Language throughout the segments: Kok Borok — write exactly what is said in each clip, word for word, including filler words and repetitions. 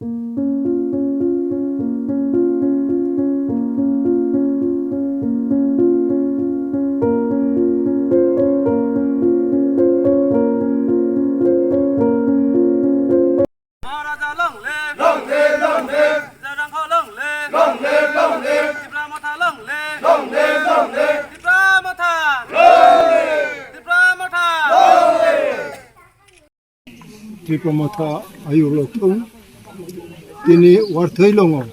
Maharaja long live! Long live, long live! Raja Rangkho long live! Long live, long live! Tipra Motha long live! Long live, long live! Tipra Motha! Long live! Tipra Motha! Long live! Tipra Motha ayuk lok thung. Tini warthoi longo.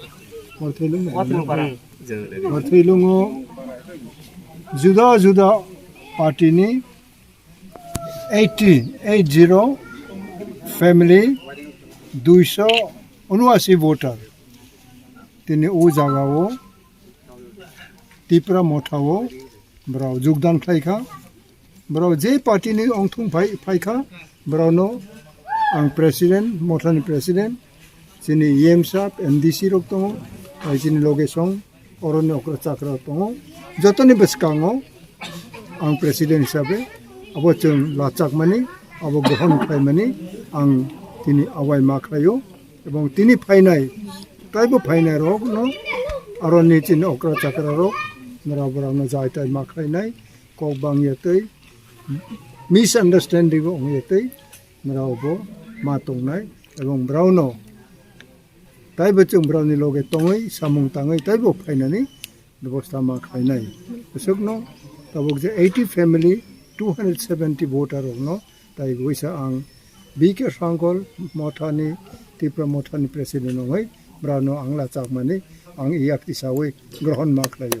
Warthoi longo. Warthoi para. Warthoi longo. Juda juda party ni eighty, eight zero family, duiso unuasi voter. Tini o jaga o Tipra Motha o borok jogdan khlai kha. Borok je party ni ongthung phai, phai kha, borok no ang president, Motha ni president, chini E M sahab, M D C rok tongo, tei chini loge song, oroni okra chakra rok tongo. Jotoni bwskango ang president hisabe abo chwng lachakmani, abo grohon khlaimani ang tini awai ma khlaio. Ebong tini phainai, taibo phainai rok no, aroni chini okra chakra rok, nora borok no jai tai ma khlainai, kok bang ya tei, misunderstanding bo ong ya tei, nora bo ma tongnai, ebong borok no taibo chwng borok ni loge tongwi, samung tangwi, taibo phainani bebosta ma khlainai. Bwswkno tabuk je eighty family, two hundred seventy voter rokno tai buisa ang B K Sangkol Mothani, Tipra Mothani president wngwi borokno ang lachakmani ang yak tisawi grohon ma khlaio.